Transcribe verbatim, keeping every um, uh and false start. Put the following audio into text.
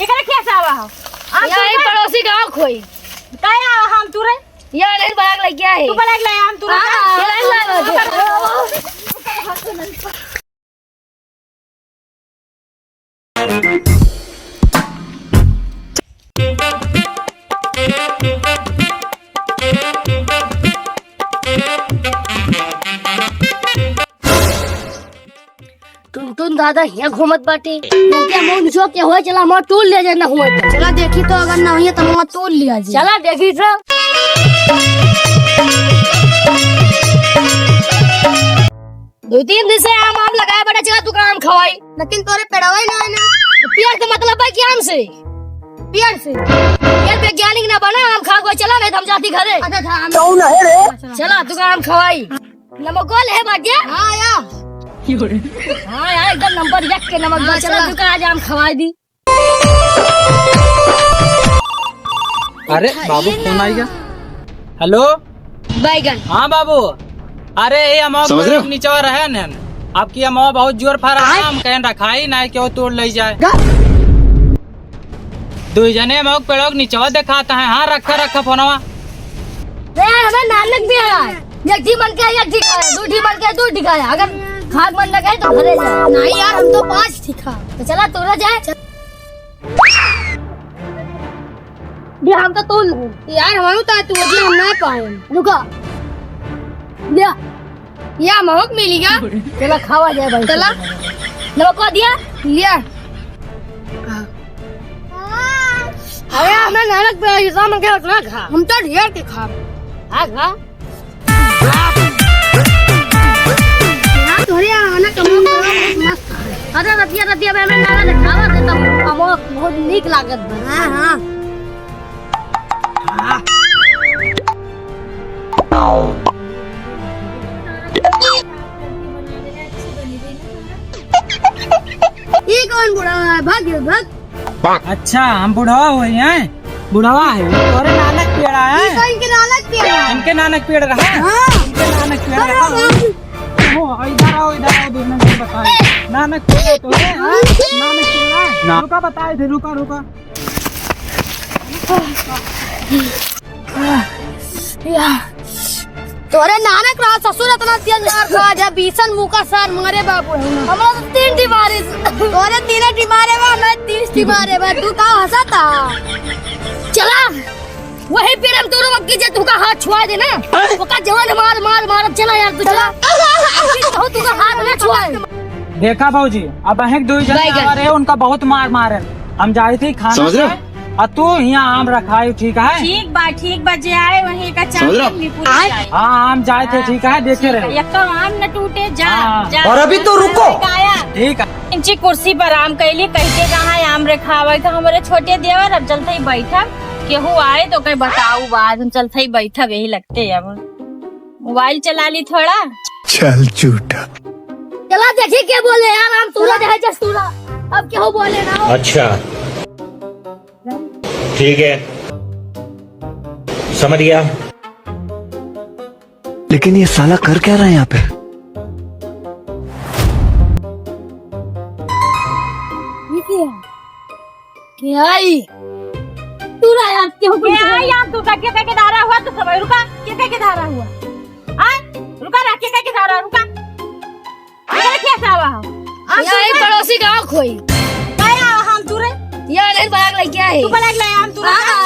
एकरा क्या चावा हो? आम या तू यही का? पड़ोसी गाँव खोई। का आवा हम तू रे? या नहीं बड़ा लग गया है। तू बड़ा ले आम तू रे। हाँ, ये लाइन लगा दे। टुनटुन दादा हियाँ घूमत बाटे। लड़किया मुंह निचो के होए, चला हमार टूल ले जाए ना हुए तो। चला देखी तो, अगर ना हुए तो हमार टूल लिया जी। चला देखी तो। दो तीन दिन से आम, आम लगाए बड़ा, चला तू का आम खवाई। लेकिन तोरे पेड़वा ही ना है ना। पेड़ के मतलब है कि आम से? पेड़ से? ये वैज्ञानिक ना बना, आम खा गो, चला नहीं तो हम जाती घरे। अच्छा, अच्छा, आम। कौन है रे? चला तू का आम खवाई। नमक गोल है बाजे? हाँ, या। हाँ, यार, एकदम नंबर एक के नमक हाँ, बा। चला, चला। दुकान आज आम खवाई दी। अरे, बाबू, फोन आई गया। हेलो? बैगन। हाँ, बाबू। अरे, ये हम समझ रहे हो? नीचे रहे न, आपकी अमवा बहुत जोर फरा है, आय? हम कहें रखाई ना, क्यों तोड़ ले जाए। गा- दुई जने मौक पेड़ों के नीचवा देखाता है। हाँ, रखा, रखा फोनवा। रे, हमें नानक भी है। एक ठी मन के एक ठी खाए, दू ठी मन के दू ठी खाए। अगर खाक मन लगे तो घरे जाए। नहीं यार, हम तो पाँच ठी खा। तो चला, तोरा जाए। ये हम तो तोल। यार, हम तो तू जी हम ना पाए। रुका। लिया। या महक मिली गया। चला खावा जाए भाई। चला। नमक को दिया? लिया। अरे, हमें नानक पे ऐसा मन के उतना खा। हम तो ढेर के खा। खा, खा। यार, तोरे यहाँ आना कमाल बहुत मस्त है। अरे, रतिया, रतिया में हमें नाना दिखावा दे, तब हम बहुत नीक लागत बा। हाँ, हाँ। ई कौन बुढ़वा है? भाग, भाग। अच्छा, हम बुढ़वा होई हैं? बुढ़वा है, तोरे नानक पेड़ा है। ई तो इनके नानक पेड़ा है। इनके नानक पेड़ रहा? हाँ। इनके नानक पेड़ अरे रहा? बाप रे। ओ, इधर आओ, इधर आओ, दोनों जन बताओ। नानक पेड़ तो है, हाँ? नानक पेड़ है? ना। रुका, बताए थे, रुका, रुका। या, तोरे नानक रहा ससुर, इतना तेज मार खा जा, बीसन मुका सार मारे बाबू। हमरा तो तीन ठी मारे। तोरे तीन ठी मारे बा, हमरा तीस ठी मारे बा, तू का हंसा था? चला, वही पेड़ हम तोरो अब की जे तुका हाथ छुआ दे ना, ओका जवान मार, मार, मार, चला यार, तू चला। चला। अब की कहूँ तुका हाथ ना छुआ। देखा भौजी, अब अहें दुई जने बैगन। आवा रहे, उनका बहुत मार मारे। हम जाए थे खाना समझ रहे हो? खाए, और तू यहाँ आम रखाई, ठीक है? ठीक बा, ठीक बा, जे आए वहीं का समझ रहे हो? चाउमीन भी पूरी जाए। हाँ, आम जाए थे, हाँ, ठीक है, देखे ठीक रहे। है। एक तो आम न टूटे, जा, हाँ। जा, और अभी जा, तो रुको। आया। ठीक है। इंची कुर्सी पर आराम कैली, कहते कहाँ आम रखावे था हमारे छोटे देवर, अब चलते ही बैठब, केहू आए तो कहीं बताऊ बात, हम चलते ही बैठब, यही लगते अब। मोबाइल चला ली थोड़ा। चल झूठा। चला देखी के बोले यार, हम सूरज है जस सूरा। अब केहू बोले ना हो। अच्छा, ठीक है, समझ गया। लेकिन ये साला कर क्या रहा है यहाँ पे? ये क्या है? के आई? तू रहा यार, केहू के आई? यार, तू का, के, के, के धारा हुआ, तू समय रुका, के, के, के धारा हुआ? हाँ? रुका, रहा, के, के, के धारा, रुका। रुका, क्या चावा हो? आम या तू एक का? पड़ोसी गाँव खोई। का आवा हम तू रे? या नहीं, बड़ा लग गया है। तू बड़ा ले आम तू रे। हाँ,